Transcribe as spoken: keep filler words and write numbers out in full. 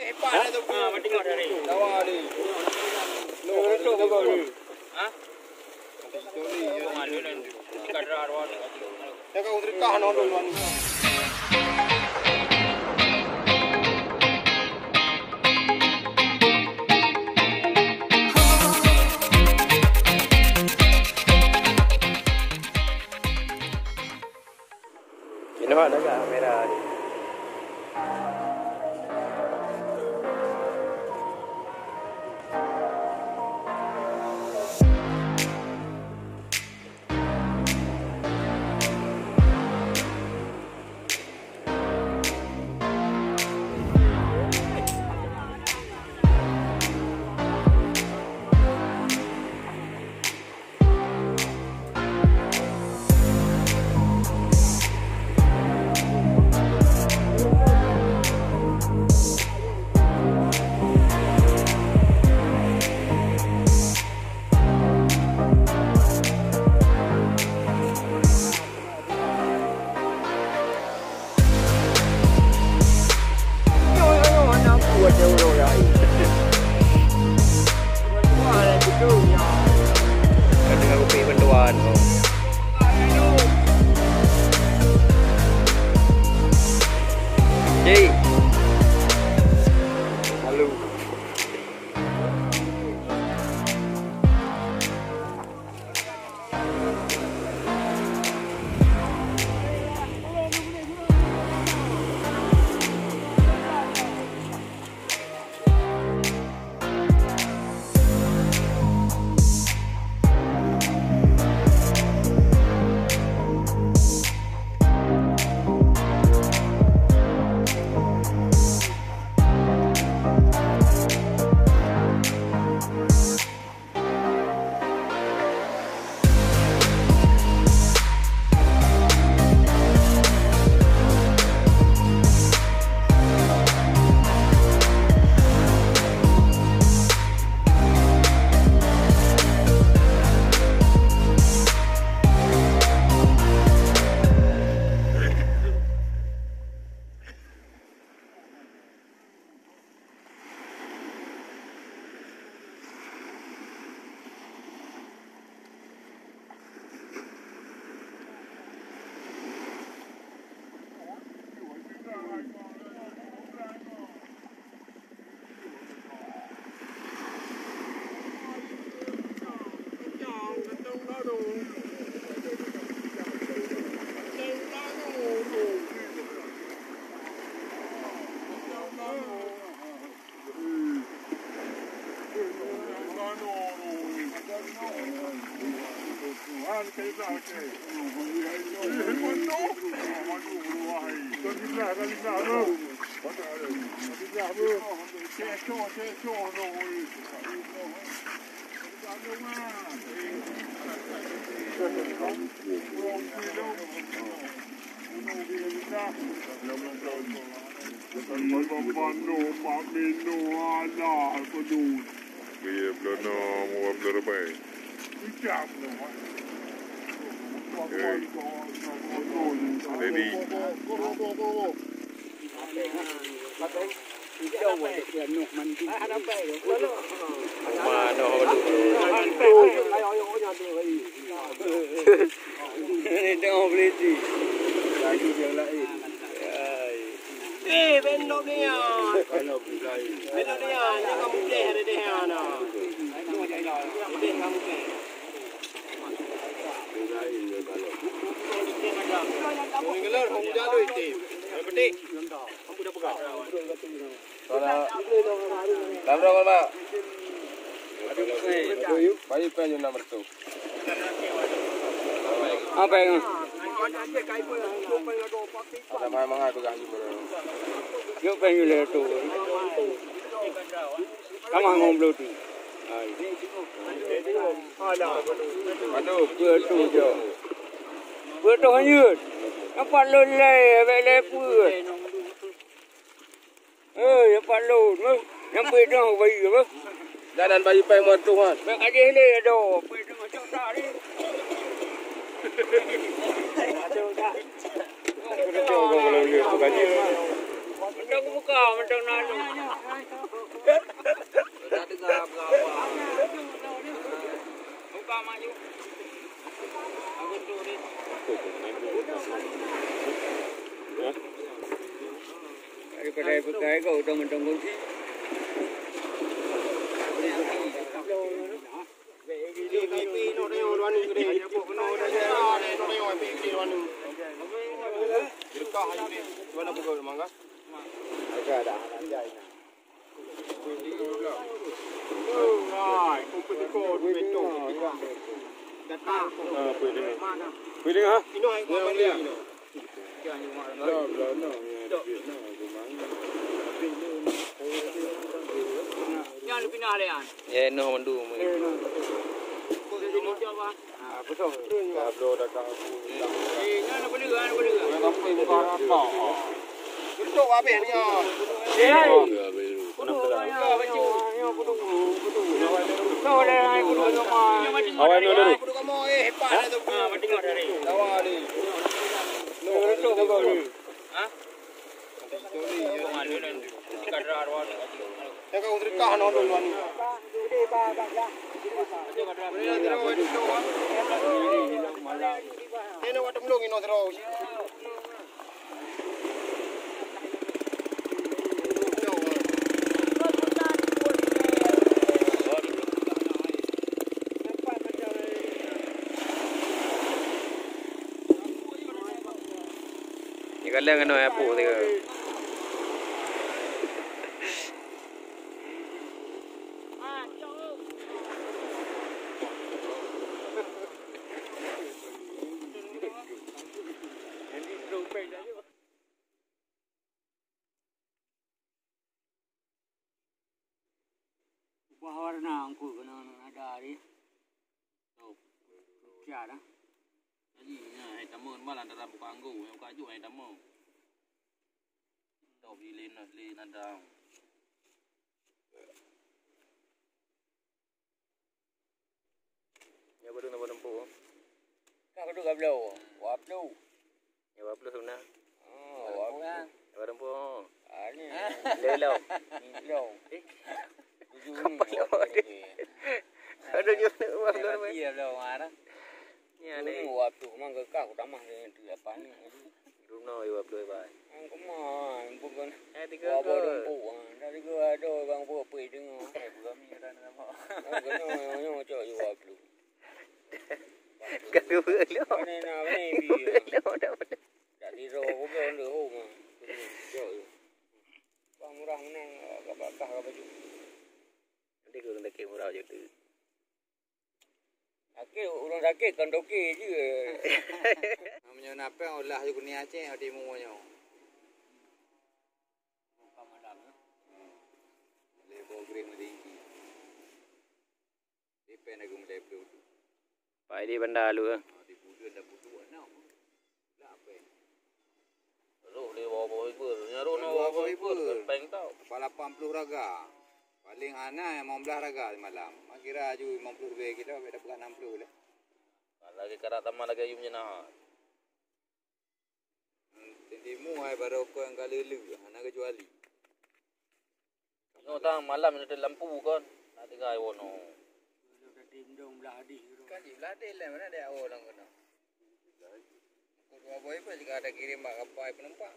Ha? Ha, mati ngok dari. Lawa ni. No, no, no. Ha? Mati story, ya. Malu dan kadra arwah. Jangan kau sedekah, no, no, no. Ini mana kamera ni? Ka teuka kupi bantuan. Cik. Lalu. Iya, belum, belum ramai. Hei. Ready. Mana? Tengok berhenti. Lagi yang lain. Eh, bendok ni ya. Bendok ni ya, jangan mutih ada deh ya, nah. Mutih, jangan mutih. Petik. Lam rong, Mak. Bayi pen nyoe enam ratus. Apa yang? Ada mahal-mahal pegang ni. Yuk pen nyoe lhèe reutôh. Sama ngon bloe tu. Hai. Aduh, dua ratus je. Dua ratus hanyut. Nampak lôn lé, abéh lé peuet. Eh, nyang pat lôn, eh. Nyang peuet dong bayi apa? Jangan bayi pai mantong kan. Bèk kajih lé do, peuet dong macam tak ni. Mantong buka, mantong na lôn. Ya, noh mandum. Ni kaleng keunoe apuk tiga. Ubah warna engku keunoe ada hari. Tuh, putih dah. Jadi, nya, hai tamong malam dalam buka anggo, yang buka juk hai tamong. Toh di lena, lena dang. Ya, betul nama tempuh. Ka betul ka bloe. Waplu. Ya, waplu sebenarnya. Oh, waplu. Ya, tempuh. Ani. Lelo. Lelo. Eh. Tujuh ni. Ada je waplu. Ya, bloe mana? Ya, ni. Waplu mang ke kau tamah dengan tu apa ni? Dunoe dua puluh bae. Ang kemai, bukan. Eh, tiga Wah, ke? Baru empuk, ah. Dari gua ada orang buat apa dengar. Eh, bukan ni, ada nama. Oh, kena, nyonya cok dua puluh. Kau dua puluh. Mana nak ni, bi? Dua puluh, dah boleh. Tak tidur, bukan, dah, oh, mah. Cok je. Wah, murah menang, ah, kau bakah, kau baju. Nanti guru dah kira murah je tu. Sakét, ureueng sakét kon toke jih. Meunyoe na péng ulah ju keuneuk Aceh, timu nyoe. Lé boh green meudinggi. Di péng dah geumulai blue tu. Pai di banda lu, eh. Di buleuen dah butuh anak. Roh lé dua boh ibu. Nya roh na dua boh ibu. Peng tau. Empat lapan puluh raga. Paling hana lima belas raga semalam. Mak kira aju lima puluh ribu kilo, beda bukan enam puluh lah. Lagi karat tambah lagi ayam jenahat. Timu ai baru kau yang kali lu, hana kecuali. Nyoe tang malam ni ada lampu kan. Nak tinggal ai wono. Kan di belah deh lah, mana ada awak orang kena. Kau dua boy pun jika ada kirim bak kapai penumpang.